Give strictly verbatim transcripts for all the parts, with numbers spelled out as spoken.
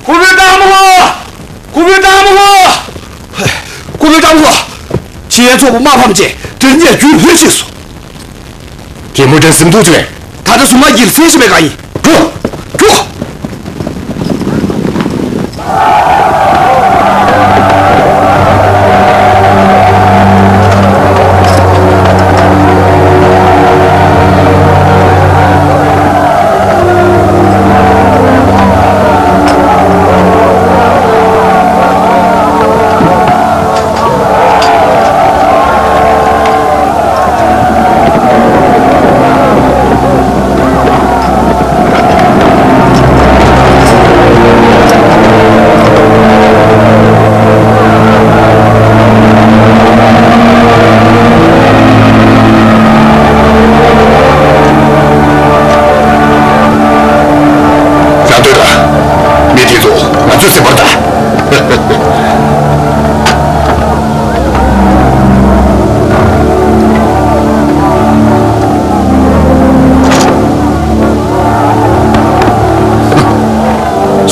སྐུ་བོའི་སྤྲང་པོ་ལགས། སྐུ་བོའི་སྤྲང་པོ་ལགས། སྐུ་བོའི་སྤྲང་པོ་ལགས། ཕྱི་ཡན་ཚོགས་པ་དམག་ཕམ་རྗེས་དེ་རིང་ནས་རྒྱུན་ལྷོད་ཕྱིན་སོང་། རྒན་མོ་དྲན་སེམས་ཐུག་བྱུང་། ད་ལྟ་གཟུངས་སྔགས་ཀྱི་སེམས་ཤིག་མེད་ག་ཡིན། འགྲོ། འགྲོ། རང་སྡོད་དང་། མི་དེ་ཚོ་ང་ཚོའི་སེམས་པར་གདའ།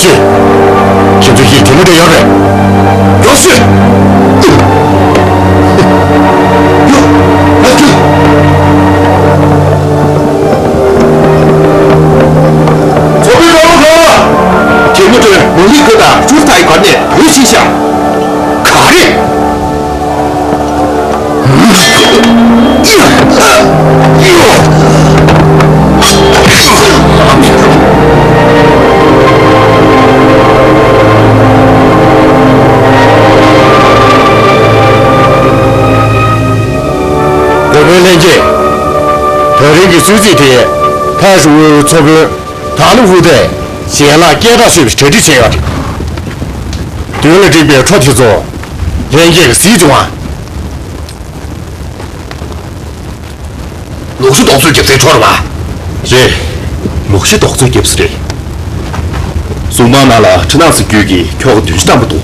ཤོད། ཁྱེད་ཚོ་ཡིག་དེ་མོ་འདྲ་ཡོད་རེད། ཡོད་ཤོད། ཡོད། ལགས་ཀྱི། ཚོགས་མི་རྣམ་པ། དེ་མོ་འདྲ་མུ་ལི་ཁ་དང་ཅུར་ཐའི་སྒར་ནས་བྲོས་ཕྱིན་ཤག་ག་རེ། འགོ་དཔོན་ལྷན་རྒྱས། ད་རིང་གི་གསོལ་ཚིགས་དེ་ཕ་ཧྲུའུ་ཚོ་དཔོན་ཐང་ལི་ཧུ་ཏེ་ཞལ་ལག་སྐད་གྲགས་ཤོས་པའི་གྲ་སྒྲིག་བྱས་ཡོད་རེད། མདུན་ལ་བསྒྲིགས་པའི་འཕྲོ་དེ་ཚོ་ལྷན་རྒྱས་ཀྱིས་གཟིགས་བྱུང་ང་། ལུག་ཤུ་རྡོག་བཟོས་རྒྱབ་སའི་འཕྲོ་རེད་པ། རེད། ལུག་ཤུ་རྡོག་བཟོས་རྒྱབ་ས་རེད། གཟུངས་མང་ནང་ལ་ཁྲི་ནག་སི་རྒྱུད་ཀྱི་ཁྱོ་ག་བདུན་ཅུ་ཐམ་པ་འདུག་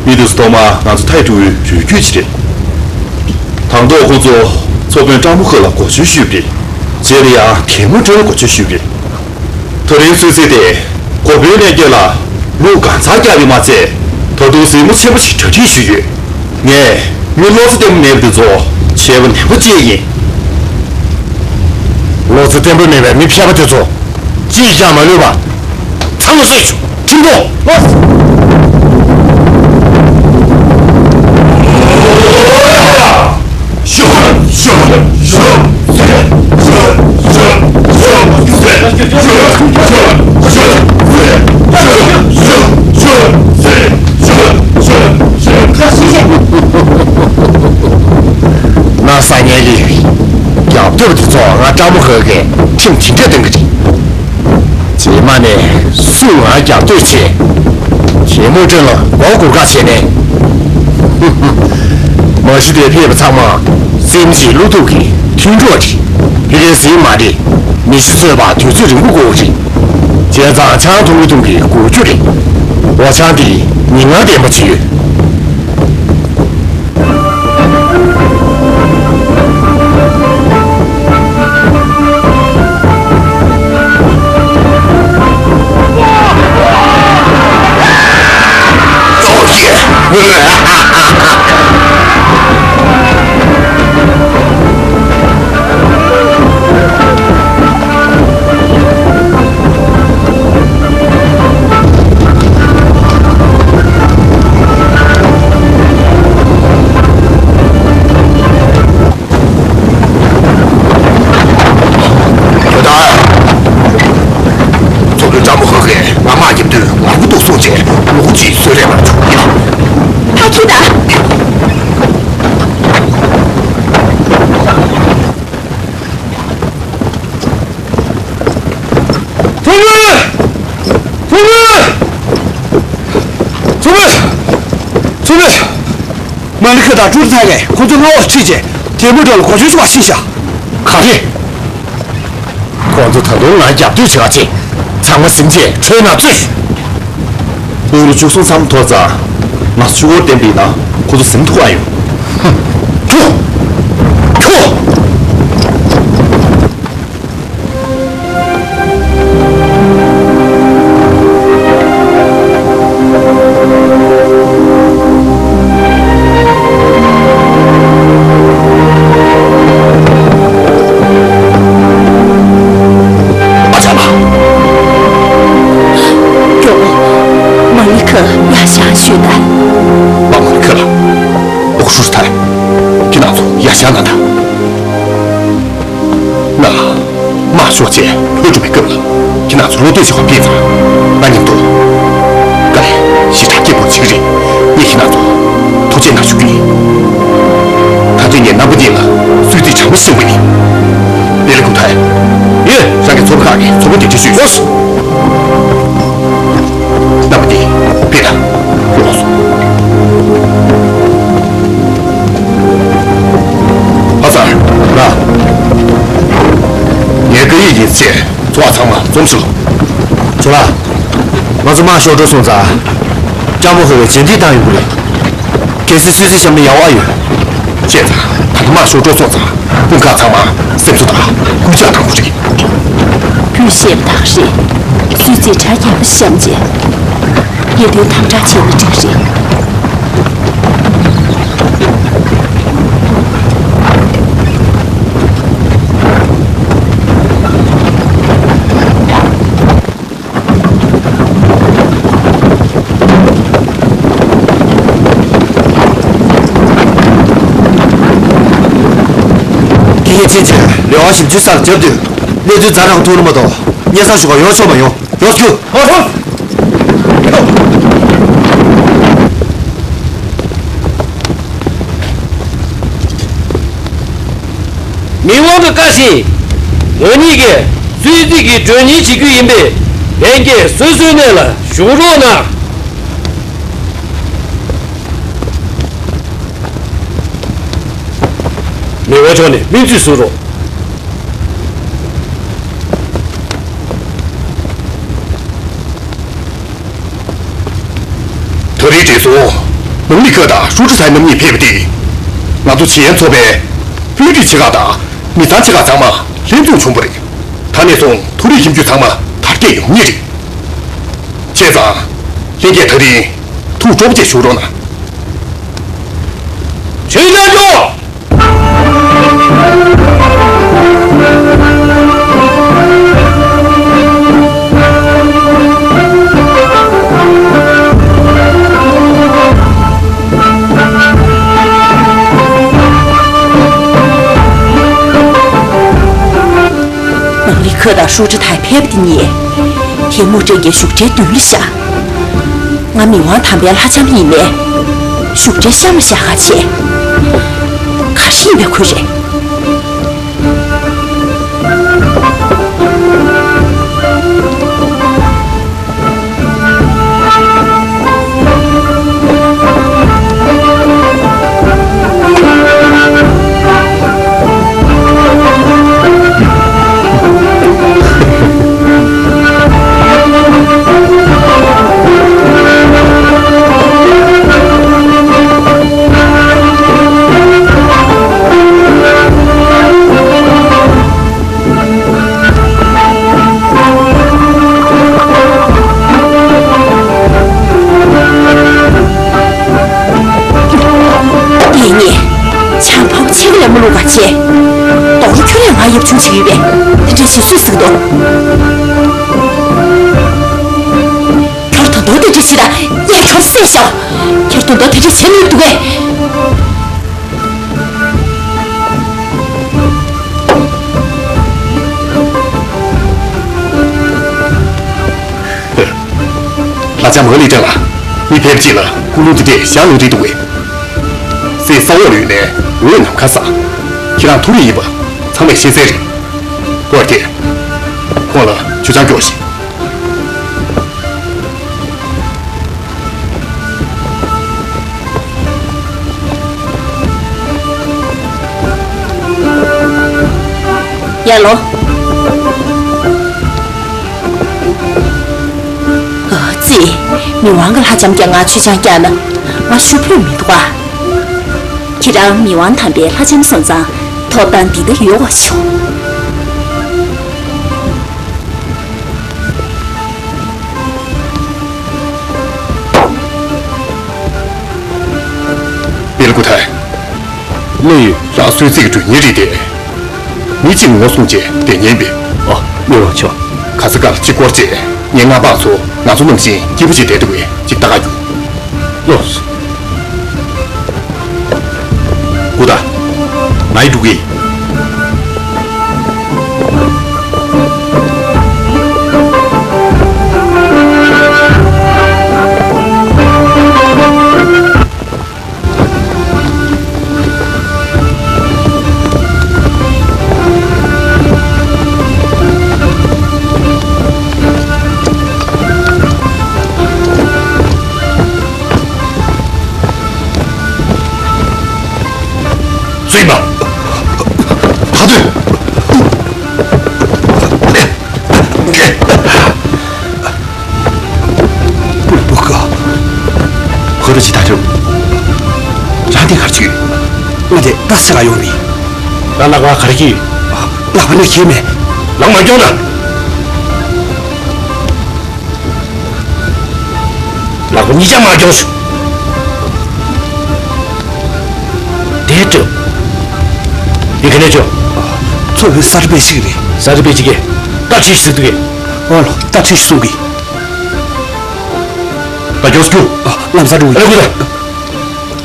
མི་དེ་ཚོ་ཐོག་མར་ང་ཚོ་ཐའི་ཀྲུའུ་རུས་རྒྱུད་ཅིག་རེད། དང་ཐོག་ཁོ་ཚོ་ཚོ་དཔོན་སྤྲང་པོ་ཁ་ལ་གོ་མཆོད་ཞུས་པ་རེད། རྗེས་ལ་ཡང་གད་མོ་སྒྲོན་ལ་གོ་མཆོད་ཞུས་པ་རེད། ད་རིང་གསོལ་ཚིགས་དེ་འགོ་དཔོན་ལྷན་རྒྱས་ལ་ལུག་གང་ཚང་བརྒྱབ་པས་མ་ཚད། ད་དུང་གཟིགས་མོ་ཆེན་པོ་ཞིག་གྲ་སྒྲིག་ཞུས་ཡོད། ངས་མི་བློ་རྩེ་བརྟན་པོ་མེད་པ་དེ་ཚོ་བྱས་པ་ནན་པོ་བཅད་ཡིན། བློ་རྩེ་བརྟན་པོ་མེད་པའི་མི་ཕལ་པ་དེ་ཚོ་གཅིག་ཀྱང་མ་ལུས་པ། ཚང་མ་གསོད་ཆོག་ཁྲིམས་ཐོག་ལོག་ན་སང་ཉིན་གྱི་རྒྱབ་སྐྱོར་དེ་ཚོ་ང་སྤྲང་པོ་ཁ་གིས་ཁྲིམས་དེ་འདྲ་གཏོང་གི་རེད། རྗེས་མ་ནས་སུ་ང་རྒྱབ་གཏོད་བྱས། གད་མོ་སྒྲོན་ལ་མགོ་སྒུར་ཁ་བྱས་ནས། མ་གཞི་དེར་ཕེབས་པ་ཚང་མ་སེམས་ཤིང་བློ་ཐུག་གི་མཐུན་གྲོགས་རེད། ཕ་གིར་གཟིགས་མ་འདྲེས། མི་ཤི་གསོད་པར་དུས་ཚོད་རིང་པོ་འགོར་གྱི་རེད། བྱས་ཙང་ཆང་འཐུང་གི་འཐུང་གི་འགུལ་རྒྱུ་རེད། འོ་ཆང་འདི་ཉིན་ལྔ་བདེན་པ་ཅིག་ཡོད། ཚོགས་དཔོན་སྤྲང་པོ་ཁ་གིས་ང་དམག་རྒྱབ་དུས་ངར་པོ་འདུག་གསུངས་རྗེས་ལུག་གཅིག་གསོད་རན་པར་བྱུང་ཡིན། ཕ་ཁྱི་དང་། ཚོགས་དཔོན། ཚོགས་དཔོན། ཚོགས་དཔོན། ཚོགས་དཔོན། མ་ལི་ཁ་དང་ཀྲུའུ་ཐའི་གིས་ཁོ་ཚོའི་མངའ་འོག་ཁྲིད་རྗེས་ཐེ་མུ་ཀྲོ་ལ་གོ་མཆོད་ཞུ་བར་ཕྱིན་ཤག་ག་རེ། ཁོ་ཚོ་ད་དུང་ང་རྒྱབ་གཏོད་བྱེད་པ་བྱེད། ཚང་མ་ཟིན་རྗེས་ཁྲོའི་ནང་བཙུད། དབུགས་རིང་བཅུ་གསུམ་ཙམ་འཐོར་ཙང་། ང་ཚོ་ཆུ་བོར་བརྟེན་པ་ཡིན་ན་ཁོ་ཚོ་ཟིན་ཐུབ་ཨ་ཡོང་། ཁྱོ། ཁྱོ། ཅེས་ལྷོད་འགྲོ་བའི་སྐབས་ལ། ཁྱེད་རང་ཚོ་བློ་གཏད་བྱེད་པ་ཕེབས་ཙང་། ང་མཉམ་དུ་དཀའ་ལས་ཞེ་དྲག་རྒྱག་དགོས་བྱེད་ཀྱི་རེད། ངས་ཁྱེད་རང་ཚོ་ཐུགས་རྗེ་གནང་ཞུ་རྒྱུ་ཡིན། ད་ཐེངས་ངས་རྣམ་པ་གཉིས་ལ་གསོལ་ཚིགས་གྲངས་མེད་བཞེས་དགོས་ཡིན། ལེ་ལེ་ཀུན་ཐའི། ཡོད། རང་གི་ཚོགས་པ་ཁག་གི་ཚོགས་མི་གདན་འདྲེན་ཞུས་ཤོག། རྣམ་པ་གཉིས་ཕེབས་དང་། ལོགས་སུ། ཨ་ཙར། ལགས། ངས་བཀའ་ཡིག་ཡིན་ཟེར། ཚོགས་པ་ཚང་མ་འཛོམས་ཤོག། ཇོ་ལགས། ང་ཚོ་དམག་ཤོར་འགྲོ་སོང་ཙང་། ལྕམ་མོ་ཧོ་བས་རྗེས་འདེད་བཏང་ཡོང་གི་རེད། གལ་སྲིད་གསོལ་ཚིགས་བཤམས་ན་ཡག་པོ་ཨ་ཡོད། བྱས་ཙང་ད་ལྟ་དམག་ཤོར་འགྲོ་སོང་ཙང་དཔུང་ཁག་ཚང་མ་སེམས་གསོ་དང་སྐུལ་ལྕག་གཏང་དགོས་རེད། ཁོས་བཤད་པ་དག་རེད། གསོལ་ཚིགས་གྲངས་རྒྱས་པ་བཤམས་རྗེས། ངེས་དོན་དམ་དྲག་བྱས་ན་འགྲིག་གི་རེད། དེ་ཡི་ཚེ་ཆེན་ལས་དབང་ཞིབ་འཇུག་སར་བརྒྱབ་དུས། གནས་ཚུལ་ཛ་དྲག་ཐུག་ན་མ་གཏོགས་སྙན་སེང་ཞུ་གར་ཡོང་ཆོག་མ་ཡོང་། ཡོང་རྒྱུ། ཧོ་ཧོ། མི་དབང་གི་བཀའ་བཞིན། ངེད་གཉིས་ཀྱིས་གསོལ་ཚིགས་ཀྱི་མགྲོན་གཉེར་བྱེད་རྒྱུ་ཡིན་པས། ལྷན་རྒྱས་སོ་སོའི་གནས་ལ་བཞུགས་རོགས་གནང་། མི་དབང་མཆོག་ནས་སྨོན་ཚིག་གསུང་རོགས། ད་རེས་བགྲེས་སོང་། མང་ལི་ཁ་དང་ཧྲུའུ་ཀྲི་ཐའི་རྣམ་གཉིས་ཕེབས་པ་དེས། ང་ཚོ་ཆེད་ཡོང་ཚོགས་པའི་དཔོན་རིགས་ཆེ་ཁག་དང་མི་ཚང་ཆེ་ཁག་ཚང་མ་ལྷན་འཛོམས་བྱུང་བ་རེད། ད་ནས་བཟུང་མཐོ་རིམ་ཞིབ་འཇུག་ཚང་མ་དར་རྒྱས་ཡོང་ངེས་རེད། བྱས་ཙང་། ལྷན་རྒྱས་ད་རིང་ཐུགས་སྤྲོ་པོ་བྱས་བཞུགས་རོགས་གནང་། ཆོས་རྒྱལ་མཆོག། མང་ལི་ཁ་དང་ཧྲུའུ་ཀྲི་ཐའི་ཕེབས་པ་དེ་ཉིད། ཐལ་མོ་སྒྲ་གིས་བཞུགས་གྲལ་མདུན་ལ་བཞག། ང་མི་དབང་དམ་པའི་ལྷ་ལྕམ་ཡིན་པས། བཞུགས་གྲལ་གཤམ་ལ་བཞག་ག་བྱས། ག་རེ་ཡིན་པའི་ཁུལ་རེད། ངེད་གཉིས་ཆང་ཕོར་པ་ཕྱེད་ཀ་ལས་མ་བླུགས་པ་བྱས། རྡོག་རོ་ཁྱོད་ལས་ང་ཡབ་ཆུང་བྱེད་ཀྱི་ཡོད་པས། དེ་འདྲ་བྱེད་སུས་སྲིད་འདུག་ཁྱོད་ད་དུང་དེ་འདྲ་བྱེད་ད། ངས་ཁྱོད་བསད་ཤོག་ཁྱོད་ད་དུང་དེ་འདྲ་བྱེད་ནུས་འདུག་གས། ལྷ་ལྕམ་མ་ལི་ཀྲང་ལགས། མི་ཕལ་ཆེར་ལ་ཀུན་སློང་འདི་འདྲས་བཞག་ལོས་རེད་འདུག་གས། སའི་ས་འོག་ལུས་ནས་འོད་ནམ་མཁའ་སངས། ཁྱེད་རང་མཐོ་རིས་ཡིན་པ་ཚང་མས་ཤེས་གསལ་རེད། ཀོ་ཐེ། ཁོང་ལ་མཆོད་ཆང་སྐྱོགས་ཤིག་ཡ་ལོ། ཨ་ཙི། མི་དབང་གི་ལྷ་ལྕམ་ཀྱང་ང་མཆོད་ཆང་བཀྱག་ན་ང་ཞུ་ཕོད་མི་འདུག་ཨ། ཁྱེད་རང་མི་དབང་དམ་པའི་ལྷ་ལྕམ་སོང་ཙང་ཐོབ་ཐང་འདི་ལྟ་ཡོད་པ་བྱུང་། པེ་ལ་ཀུ་ཐའི། གླེང་ཡོད། རང་གསོལ་ཚིགས་ཀྱི་མགྲོན་གཉེར་རེད་དེ། མི་གཅིག་ངོ་བསྲུང་བྱས་བསྡད་ཉན་པས། ཨ། མི་དབང་མཆོག་ག་ས་ག་ལ་གཅིག་སྐོར་བྱས། ངའི་མངའ་འབངས་ཚོ་ང་ཚོ་ནང་བཞིན་སྐྱིད་པོ་བྱས་བསྡད་ཐུབ་པའི་གཅིག་ལྟ་ག་རྒྱུ། ལོས། སྐུ་ད། ང་ཡི་འགྲོ་གི་ཡིན། ཨེ་མ། ད་དུས། སྤུ་སྤུ་ཀ། ཧོ་རུ་ཅི་ད་དུས། རང་དེ་གར་ཅི་ཡོད། ང་དེ་ད་སེ་ག་ཡོང་མི། ད་ལག་པ་གར་གྱི། ལག་པ་ནི་ཁྱེར་མེད། ལག་མ་སྐྱོང་ན། ལག་པ་གཉིས་ཀྱང་མ་སྐྱོང་ཞུ། དེ་སྤྲོད། འདི་ག་ནས་བྱོས། ཚོ་བའི་གསར་པའི་ཞིག་རེད། གསར་པའི་ཞིག་གིས་ད་ཁྲིད་ཞུ་གི། ཨོ་ལོ་ད་ཁྲིད་གསུང་གི། ད་མགྱོགས་སུ་རྒྱུགས། ཨ་ལམ་སང་འགྲོ་གི། ཨ་ལ་ཁུ་ད།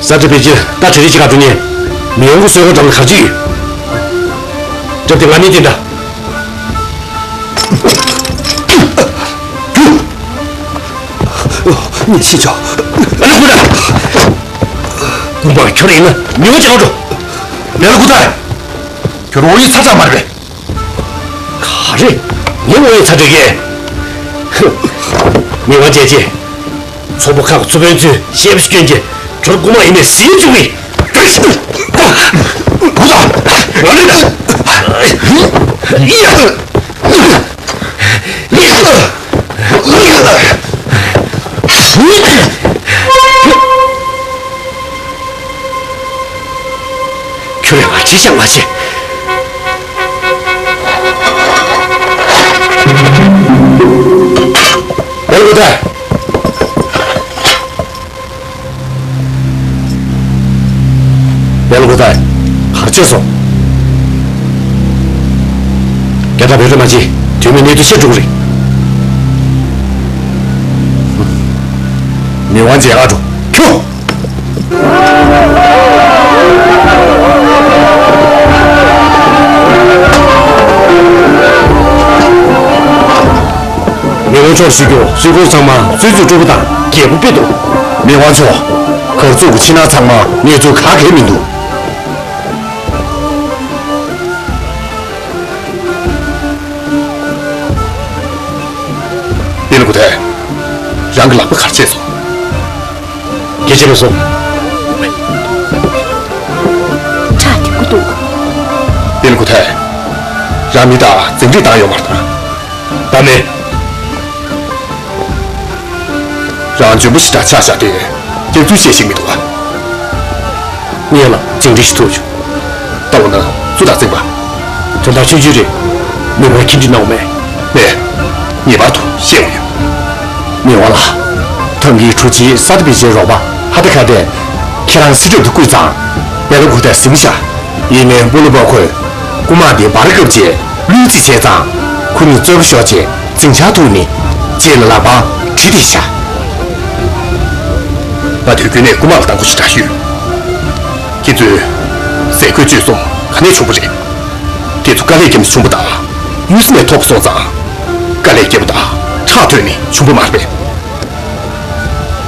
གསར་པའི་ཕལ་ཆེར་ད་དྲི་རིགས་ཅིག་ག་འགྲོ་ཉེ། མི་ཡོང་གི་སོས་ཁོ་འགྲམ་ལ་གར་ཅིག་ཡོད། སྐྱབས་དེ་ང་ནི་དེ་འདྲ། ངས་ཤེས་ཆོག་ཨ་ལ་ཁུ་ད། དགོངས་པ་ཁྱོད་ཡིན་ན་མི་འོང་ཅི་གང་འགྲོ། ལས་ལ་ཁུ་ད། ཁྱོད་འོ་ཡི་ཚ་ཚ་མ་རེད། ག་རེ། ངས་འོ་ཡི་ཚ་དྲོད་ཀྱི། མི་དབང་རྒྱལ་གཅེས། ཚོགས་པ་ཁག་གི་ཚོ་དཔོན་ཚོས་ཞེ་པོ་སྐྱོན་གྱི། ཁྱོད་རྐུ་མ་ཡིན་མེད་ཟིན་བཅུག་གི། ཁྱོད་ལ་ང་ཅི་བྱ་མ་བྱེད། ལ་ལ་ཁུ་ད། ལ་ལ་ཁུ་ད། གར་བྱས་སོང་། རྒྱ་གར་བོད་རིགས་མ་བྱེད། དུས་མིན་གནས་དུས་ཤེས་འགྲོ་གི་རེད། མི་དབང་མཇལ་ཁ་འགྲོ། ཁྱོད། མི་དབང་མཆོག་ཞུ་རྒྱུ། སྲིད་སྐོར་ཚང་མ་གཙོས་ཚོས་སྤྲོ་པོ་དང་རྒྱས་པོ་དཔེ་འདུག་མི་དབང་མཆོག་གར་ཚོགས་ཀྱི་ཕྱི་ནང་ཚང་མ་གནས་ཚུལ་ག་གེ་མི་འདུག་པི་ལ་ཀུ་ཐེ། རང་གི་ལག་པ་གར་བྱས་སོང་། སྐད་ཆ་མེད་སོང་། ཁྲག་འཐིབས་ཀྱི་འདུག་པི་ལ་ཀུ་ཐེ། རང་མི་དང་འཛིང་རེས་བཏང་ཡོད་མ་རེད་ད། ད་མེད། རང་འཇོན་པོ་ཞེ་དྲག་ཆགས་བཞག་སྟེ། སྐྱག་རྫུན་བཤད་ཤེས་མི་འདུག་ཨ། ངས་ལ་འཛིང་རེས་ཤིག་ཐུག་བྱུང་། ལྟ་འོ་ན་སུ་དང་འཛིང་པ། དོན་དག་ཆུང་ཆུང་རེད། མི་མང་ཁྱིམ་འདྲི་གནང་བ་མེད། མེད། ངེས་པར་དུ་བཤད་དགོས་ཡོད། མི་དབང་ལགས། ཐང་གི་ཁྲུ་ཆི་ས་ཏ་པི་ཆེ་རོགས་པ་ཧ་ཏ་ཁ་ཏས་ཁྱེད་རང་སྲིད་ཁྲིམས་དུ་བསྐུལ་ཙང་། པེ་ལ་གུ་ཏ་ཟིན་བཞག་ཡིན་ནའི་པུ་ལུ་པ་ཁོས་རྐུ་མ་འདི་འབར་སྐབས་ཀྱི་བློས་རྩིས་བྱས་ཙང་། ཁོ་ནི་རྩོད་པ་ཤོར་རྗེས་འཛིང་ཆགས་ཐུག་ནས་རྗེས་ལ་ལག་པ་བྲི་སྟེ་བཞག་པ་དུས་རྒྱུན་ནས་རྐུ་མ་ལ་བཏང་དགོས་ཞེ་དྲག་ཡོད། ཁྱེད་ཚོས་ཟས་གོས་སྤྱོད་གསུམ་ག་ནས་བྱུང་བ་རེད། དེ་ཚོ་དཀའ་ལས་བརྒྱབ་ནས་བྱུང་བ་དང་། གཡུལ་ས་ནས་ཐོབ་སོང་ཙང་། དཀའ་ལས་བརྒྱབ་པ་དང་ཁྲག་ཐོན་ནས་བྱུང་བ་མ་རེད་པས།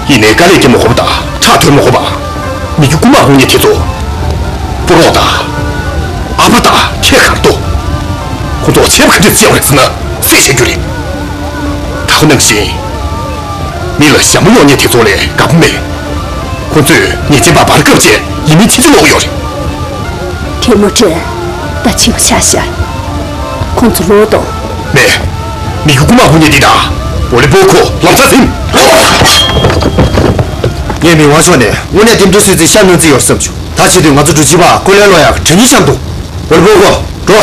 ཡིན་ནའི་དཀའ་ལས་བརྒྱབ་མ་དགོས་པ་དང་ཁྲག་ཐོན་མ་དགོས་པ། མི་རྒྱུ་རྐུ་མ་འོང་མཁན་དེ་ཚོ། ཕོ་རོག་དང་། ཨ་ཕ་དང་ཁྱད་གར་འདུག་ཁོ་ཚོ་བྱེད་པ་ག་འདྲས་བྱས་པ་རེད་ཟེར་ན་གསལ་བཤད་རྒྱུ་རེད། ད་ག་ནང་བཞིན། མི་ལ་ཞྭ་མོ་གཡོག་མཁན་དེ་ཚོ་ལས་དགའ་པོ་མེད། ཁོ་ཚོས་ཉེས་ཅན་པ་འབར་སྐབས་བྱས་ཡིན་མིན་ཕྱིན་ཅི་ལོག་ཡོད་རེད། གད་མོ་དྲན། ད་ཕྱི་པོ་ཆགས་ཤག་ཁོང་ཚོ་ལོག་དོ། མེད། མི་རྒྱུ་རྐུ་མ་འོང་མཁན་འདི་དང་། བོ་ལི་བོ་ཁོ་ལམ་སང་ཟིན། ངས་མི་དབང་མཆོག་ནས་དངོས་གནས་འདེམས་སྒྲུག་སྲིད་རྩིས་ཤར་གནང་རྩིས་ཡོད་བསམ་བྱུང་། ད་བྱེད་དུས་ང་ཚོ་འགྲུལ་བཞུད་པ་ཀུ་ལེ་ལོ་ཡག་གྲ་སྙིང་འཆམ་འདུག་བོ་ལི་བོ་ཁོ་འགྲོ།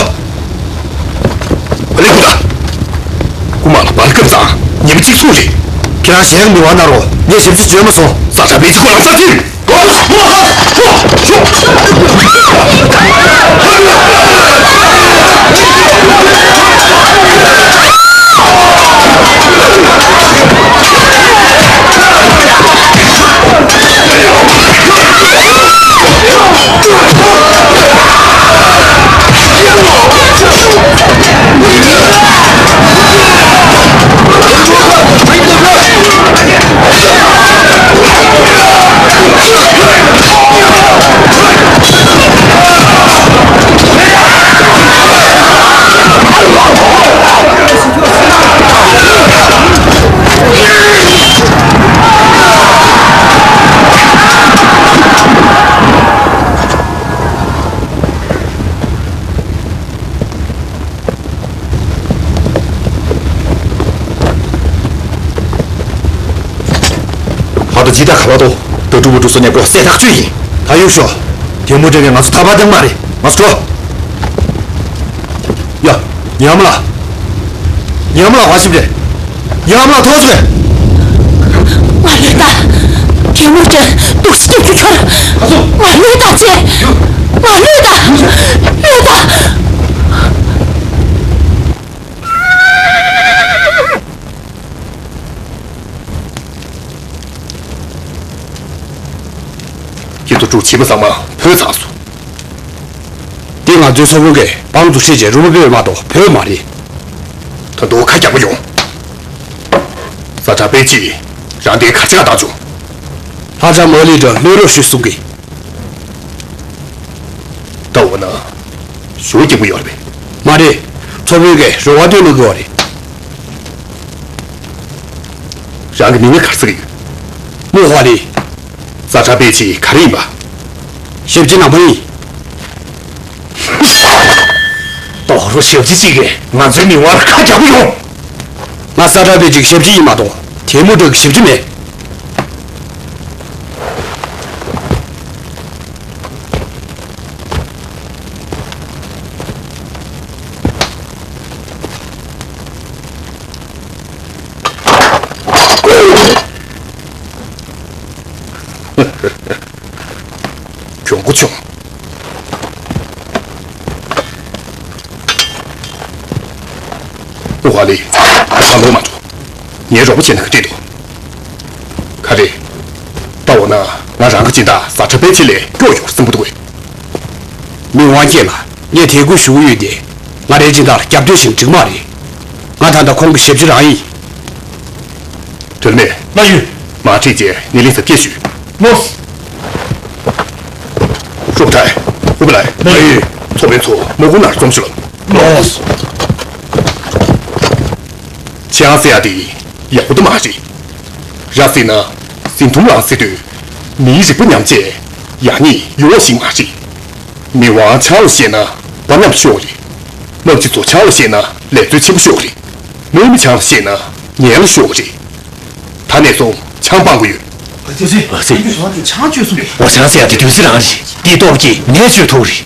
ཨ་ལེ་ཁུ་ད། རྐུ་མ་ལ་འབར་སྐབས་ཙང་ཉེས་པ་གཅིག་མཚུངས་རེད། ཁྱེད་རང་གཞན་མི་དབང་གནང་རོགས། ངས་ཞིབ་འཚོལ་བྱོས་མ་སོང་། ས་ཁྲ་བེད་ཅི་ཁོ་ལ་ས་ཐིམ། ད་ཇི་ལྟར་ག་བ་དོ། ད་ཕྲུ་གུ་ཕྲུག་སོ་ཉག་པོ་གསལ་ཐག་ཆོད་ཡིན། ད་གཡུག་ཤོག་དེ་མུ་དྲན་གི་ང་ཚོ་ཐག་པ་འདང་མ་རེད། ང་ཚོ་འགྲོ། ཡ། ཉི་ཧམ་ལགས། ཉི་ཧམ་ལགས་ག་ཞིབ་རེད། ཉི་ཧམ་ལགས་ཐོག་ཚོད། ང་ལོས་ད། དེ་མུ་དྲན་འདུག་སེ་སྐྱབས་རྒྱུ་ཁྱོད། ང་ལོས་ད་ཚེ། ང་ལོས་ད། ལོས་ད། ཁྱེད་ཚོ་འབྲུག་བྱིས་པ་ཚང་མ་བུད་ཚར་སོང་། འདི་ང་ཚོའི་ཚོ་དཔོན་གྱིས་པང་འཛུགས་བྱེད་ཆེད་རུ་མ་བོས་མ་གཏོགས་བོས་མ་རེད། ད་དུང་ཁ་རྒྱག་པོ་ཡོང་། ས་ཁྲ་པེ་ཅི་རང་དེ་གར་ཆག་བཏང་བྱུང་། ལྷ་ལྕམ་ཨ་ལི་དྲ་ལྷོད་ལྷོད་ཞུས་གསུང་གི། ད་འོ་ན། ཞུ་སྐྱིད་པོ་ཡོད་རེད་པས། མ་རེད། ཚོ་དཔོན་གྱིས་རོགས་པ་སྟོན་གནང་གི་ཡོད་རེད། རང་གི་མིང་ལ་ག་རེ་ཟེར་གྱི་ཡོད། མོ་ཧ་ལི། ས་ཁྲ་པེ་ཅི་ག་རེ་ཡིན་པ། ཞབས་ཕྱི་ནང་པ་ཡིན། དོ་རུ་ཞབས་ཕྱི་གཅིག་གིས་ང་ཚོའི་མི་དབང་ལ་ཁ་རྒྱག་པོ་ཡོང་། ང་ས་ཁྲ་པེ་ཅིག་ཞབས་ཕྱི་ཡིན་མ་གཏོགས་དེ་མུ་དྲག་གི་ཞབས་ཕྱི་མེད། གྱོང་པོ་བྱུང་། ཨུ་ཧ་ལི། ང་ལོག་མ་འགྲོ། ངའི་རོགས་པ་བྱས་ན་ག་འགྲིག་འདུག་ག་རེ། ད་འོ་ན་ང་རང་གི་སྦྱིན་བདག་ས་ཁྲ་པེ་ཅི་ལས་སྐྱོ་ཡོང་སྲིན་པོ་འདུག་གས། མི་དབང་མཁྱེན་ལ་ངས་དད་གུས་ཞུ་གི་ཡོད་དེ། ང་རའི་སྦྱིན་བདག་ལ་རྒྱབ་གཏོད་བྱེད་ན་འགྲིག་མ་རེད། ང་ད་ལྟ་ཁོང་གི་ཞབས་ཕྱི་རང་ཡིན། དོན་མེད། ལགས་ཡོད། མ་ཁྲིད་རྗེས་ནི་ལི་ས་སྐད་ཞུས། ལོས། ཧྲུག་ཐའི། ཧུ་པ་ལའི། ལགས་ཡོད། ཚོ་དཔོན་ཚོ་མོ་ཀུ་ནར་འཛོམས་ཞུ་ལ། ལོས། ཆང་ཟེར་ཡ་དེ་ཡག་པོ་དུ་མ་རེད། ར་ཟེར་ན་ཟིན་ཐུམ་ལངས་ཟེར་དུས་མིའི་རིག་པ་ཉམས་བྱས་ཡག་ཉེས་ཡོང་བ་ཞིག་མ་རེད། མི་དབང་ཆང་ལ་བཤད་ན་དཔའ་ཉམས་ཤོར་རེད། སློབ་སྤྱི་ཚོ་ཆང་ལ་བཤད་ན་ལས་རྩོལ་ཆེན་པོ་ཤོར་རེད། དམག་མི་ཆང་ལ་བཤད་ན་ངན་ལ་ཤོར་རེད། ད་ནས་བཟུང་ཆང་སྤང་དགོས་ཡོད། ཨ་ཙི། ཨ་ཙི། ཆང་བཅོས་སོང་གི། འོ་ཆང་ཟེར་ཡ་དེ་དུས་ཚོད་རང་རེད། འདིའི་སྟོབས་ཀྱིས་ནད་བཅོས་ཐུབ་རེད།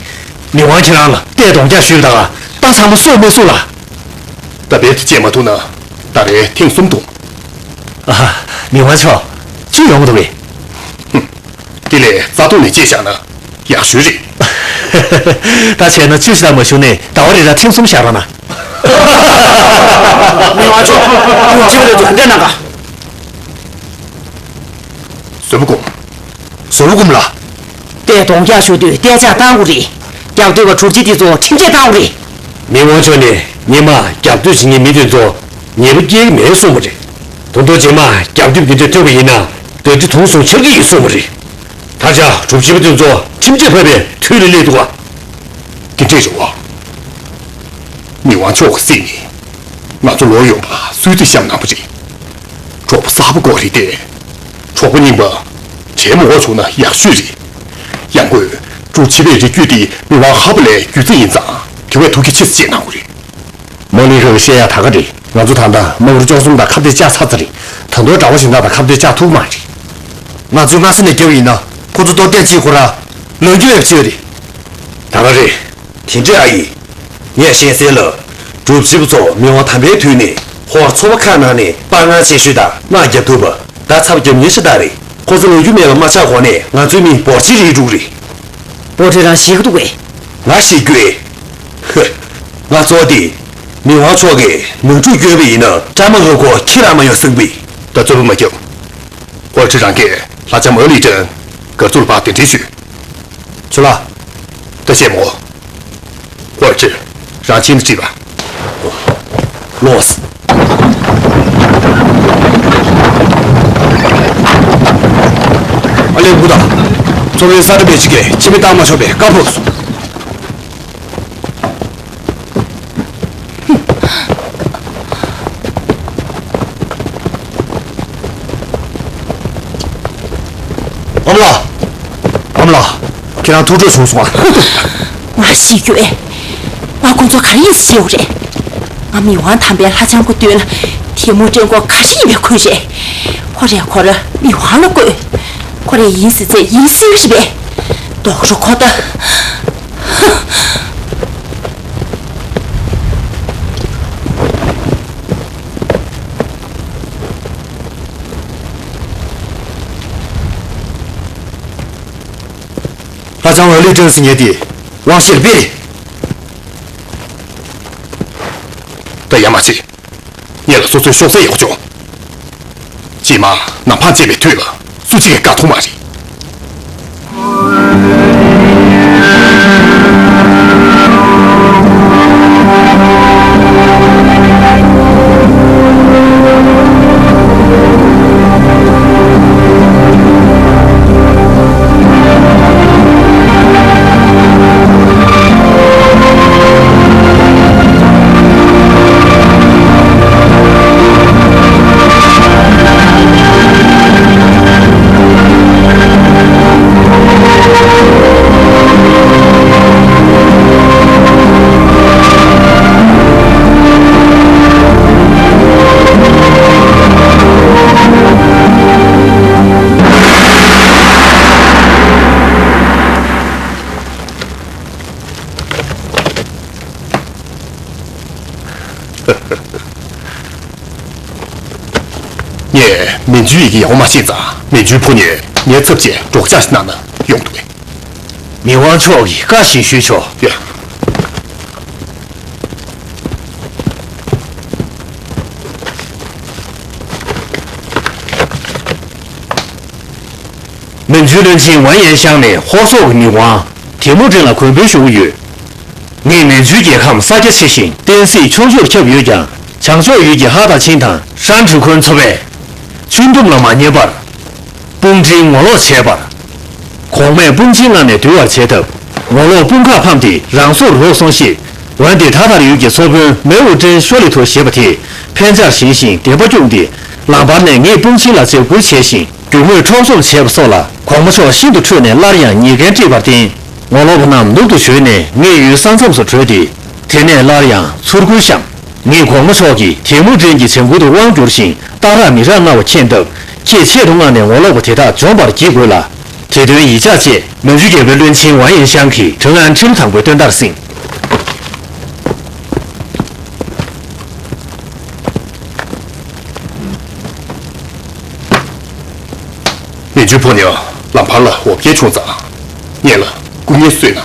མི་དབང་ཁྱེད་རང་ལ་ལྟས་གདོང་རྒྱག་ཞུས་པ་ད་ག་ད་ཚང་མ་གསོ་མི་གསོ་ལ། ད་བེད་དུ་བཅད་མ་ཐུབ་ན་ད་རེས་ཐེངས་གསུམ་ཐུང་། ཨ་ཧ། མི་དབང་མཆོག་བཅུ་ཡོང་གི་འདུག་གས། ཧུམ། དེ་ལས་རྩ་ཐོག་ནས་བཅད་བཞག་ན་ཡག་ཤོས་རེད། ད་བྱས་ན་བཅུ་ཞིག་ལ་མ་ཞུགས་ནས་ཟླ་བ་རེ་ར་ཐེངས་གསུམ་བཞག་རོགས་གནང་། མི་དབང་མཆོག་ཁོང་ཅི་བྱེད་དུ་ག་འདྲ་གནང་ག་བཟོད་པ་སྒོམ། བཟོད་པ་སྒོམ་ལགས། ལྟས་གདོང་རྒྱག་ཞུ་དུས་ལྟས་ཆག་བཏང་དགོས་རེད། རྒྱབ་གཏོད་པ་གྲུབ་རྗེ་འདི་ཚོ་ཁྲིམས་ཆད་བཏང་དགོས་རེད། མི་དབང་མཆོག་ནས་ཉི་མ་རྒྱབ་གཏོད་བྱེད་མཁན་མི་དེ་ཚོ་ཉེས་པ་སྐྱེལ་གྱི་མེད་གསུངས་པ་རེད། ད་དུང་རྗེས་མ་རྒྱབ་གཏོད་འདི་འདྲ་ཐོན་པ་ཡིན་ན་བདག་སྒྲིབ་དུང་སོང་འཆར་གྱི་ཡོད་གསུངས་པ་རེད། ད་ཆ་གྲུབ་རྗེ་པ་དེ་ཚོ་ཁྲིམས་ཆད་ཕབ་པའི་དུས་ལ་སླེབས་འདུག་ག་དེ་འདྲས་རེད་བ། མི་དབང་མཆོག་གི་སྲིད་ནི་ང་ཚོ་ལོ་ཡོངས་པ་སུས་ཙི་བཤམས་གནང་པ་རེད། གྲོགས་པོ་གསར་པ་དགོས་རེད་དེ། གྲོགས་པོ་རྙིང་པ་གྲས་མང་པོ་བྱུང་ན་ཡག་ཤོས་རེད། ཡང་སྒོས་འབྲུག་བྱིས་པའི་རིགས་རྒྱུད་དེ་མི་དབང་ཧ་པ་ལའི་རྒྱུད་རྩི་ཡིན་ཙང་དེ་བས་ཐུགས་རྒྱ་ཆེ་ཙམ་བྱེད་གནང་དགོས་རེད། མོ་ལི་ཁ་གིས་བཤད་ཡག་ད་ག་རེད། ང་ཚོ་ད་ལྟ་དམག་མི་བཅུ་གསུམ་དང་ཁ་གཏད་བཅག་ཚར་ཚར་རེད། ད་དུང་དགྲ་བོ་གཞན་དག་དང་ཁ་གཏད་བཅག་ཐུབ་མ་རེད། ང་ཚོས་སྔ་ས་ནས་རྒྱབ་ཡིན་ན་ཁོ་ཚོ་ལྟོ་ལྡན་གཅིག་ཁོ་རང་ལོ་རྒྱུས་ཡོད་པ་ཅིག་རེད། ད་ག་རེད། དེ་འདྲ་ཨ་ཡིན། ངས་ཤེས་གསལ་ལ། འབྲུག་བྱིས་པ་ཚོ་མི་དབང་དམ་པའི་དུས་ནས་ཧོར་ཚོ་པ་ཁག་ནང་ནས་དཔའ་ངར་ཆེ་ཤོས་དང་དམག་རྒྱག་ཐུབ་པ། ད་ཚབ་རྒྱབ་མཁན་ཤ་སྟག་རེད། ཁོ་ཚོ་ལོ་རྒྱུས་མེད་པ་མ་ཆགས་གོང་ནས་ང་ཚོའི་མི་འབོར་ཆེན་རེད་འགྲོ་གི་རེད། པོ་ཏི་རང་ཤེས་ཀྱི་འདུག་གས། ང་ཤེས་རྒྱུ་ཨེ། ཧ། ང་ཚོ་དེ། མི་དབང་མཆོག་གིས་ནོར་འཁྲུལ་བསྐྱོན་པ་ཡིན་ན་བཀྲ་མ་ཧོ་ཁོ་ཁྱི་ར་མ་ཡོང་སྲིད་པས། ད་རྩོད་པ་མ་རྒྱབ། ཧོར་ཁྲི་རང་གིས་ལྷ་ལྕམ་ཨ་ལི་ཀྲན་གར་ཚུར་ཕར་གདན་འདྲེན་ཞུས། ཇོ་ལགས། ད་བཤད་མོ། ཧོར་ཁྲི། རང་ཁྱིམ་དུ་ཁྲིད་པ། ལོས། ཨ་ལེ་བུ་དང་། ཚོ་བའི་ས་ཁྲ་པེ་ཅི་གིས་ཁྱིམ་མི་བཏང་མ་ཆོག་པའི་བཀའ་ཕོབ་སོང་། ཨོམ་ལགས། ཨོམ་ལགས། ཁྱེད་རང་ཐུགས་སྤྲོ་བྱུང་སོང་ཨ། ང་ཤི་རྒྱུ་ཨེ། ང་ཁོང་ཚོ་ག་རེ་ཡིན་ཟེར་བ་རེད། ང་མི་དབང་དམ་པའི་ལྷ་ལྕམ་སྐུ་མདུན་ལ་དེ་མོ་སྤྲད་མགོ་ག་རེ་ཡིན་པའི་ཁུལ་རེད། ཁོ་རེ་ཁོ་རེ་མི་དབང་ལ་བསྐོས། ཁོ་རེ་ཡིན་ཟེར་ཚེ་ཡིན་ཟེར་བ་རེད་པས། རྡོག་རོ་ཁོ་ད། ལྷ་ལྕམ་ཨ་ལི་ཀྲན་སི་ཉེ་དེ་དབང་ཤེད་སྤེལ། ད་ཡ་མ་བྱེད། ངེད་ལ་སོ་སོའི་ཤོག་ཚད་ཡོད་ཅོག་ཅི་མ་ནམ་འཕང་བཅད་པའི་དུས་ལ་སུ་གཅིག་གིས་བཀག་ཐུབ་མ་རེད། ངས་མན་ཇུའི་ཡི་གེ་ཡག་པོ་མ་ཤེས་ཙང་མན་ཇུའི་ཕོ་ཉས་ངའི་ཚབ་བྱས་སྒྲོག་སྦྱང་ཞིག་གནང་ན་ཡོང་འདུག་གས། མི་དབང་མཆོག་གིས་བཀའ་བཞིན་ཞུས་ཆོག་ཡ། མན་ཇུའི་བློན་ཆེན་ཝན་ཡན་ཤང་ནས་ཧོར་སོག་གི་མི་དབང་ཐེ་མུ་ཀྲིན་ལ་གུས་འབུལ་ཞུ་གི་ཡོད། ངས་མན་ཇུའི་རྒྱལ་ཁམས་ས་རྒྱ་ཆེ་ཞིང་བསྟན་སྲིད་ཕྱོགས་བཅུར་ཁྱབ་ཡོད་ཀྱང་བྱང་ཕྱོགས་ཡུལ་གྱི་ཧ་དང་ཆིན་དང་ཧྲན་གྲུ་ཁོན་ཚོ་པས་ཆུ་འདུམ་ལ་མ་ཉན་པར། དཔུང་འགྲིག་ངོ་ལོག་བྱས་པར། གོང་མས་དཔུང་ཆེན་ངང་ནས་འདུལ་བར་བྱས་སྟབས་ངོ་ལོག་དཔུང་ཁག་ཕམ་སྟེ་རང་སོར་ལོག་སོང་ཞེས། འོན་ཏེ་ད་ལྟར་ཡུལ་གྱི་ཚོ་དཔོན་མེའུ་ཀྲེན་ཤོ་ལི་ཐོ་ཞེས་པ་དེས་ཕན་ཆར་བཞེངས་ཤིང་བདེན་པ་བསྐྱུངས་ཏེ་ལམ་བར་ནས་ངེད་དཔུང་ཆེན་ལ་འཇབ་རྒོལ་བྱས་ཤིང་རྒྱུ་དངོས་འཕྲོག་བཅོམ་བྱས་པ་སོགས་ལ་གོང་མ་མཆོག་ཤིན་ཏུ་ཁྲོས་ནས་སླར་ཡང་ཉེས་འགན་དཀྲིས་པར་བརྟེན། ངོ་ལོག་པ་རྣམས་ནུབ་ཏུ་བྱོན་ནས་ངེད་ཡུལ་ས་མཚམས་སུ་བྲོས་ཏེ། དེ་ནས་སླར་ཡང་ཚུར་རྒོལ་བཤམས། ངེད་གོང་མ་མཆོག་གིས་ཐེ་མུ་ཀྲིན་གྱི་བྱ་འགུལ་དུ་དབང་བསྒྱུར་ཞིང་སྟག་རག་མི་རག་མངའ་བ་མཁྱེན་སྟབས་ཁྱེད་ཆེད་དུ་མངགས་ནས་ངོ་ལོག་པ་དེ་དག་འཇོམས་པར་བགྱིད་དགོས་ལ། དེ་དོན་ཡིད་འཇགས་ཆེད་མན་ཇུ་རྒྱལ་པོའི་བློན་ཆེན་ཝང་ཡན་ཤང་གིས་ཁྲིན་ཨན་ཁྲིལ་དང་པོའི་བཏོན་དར་བསྲིངས། མན་ཇུ་ཕོ་ཉ་ལམ་བར་ལ་འོ་བརྒྱལ་བྱུང་ཙང་། ངེད་ལ་སྐུ་ངལ་གསོས་ན།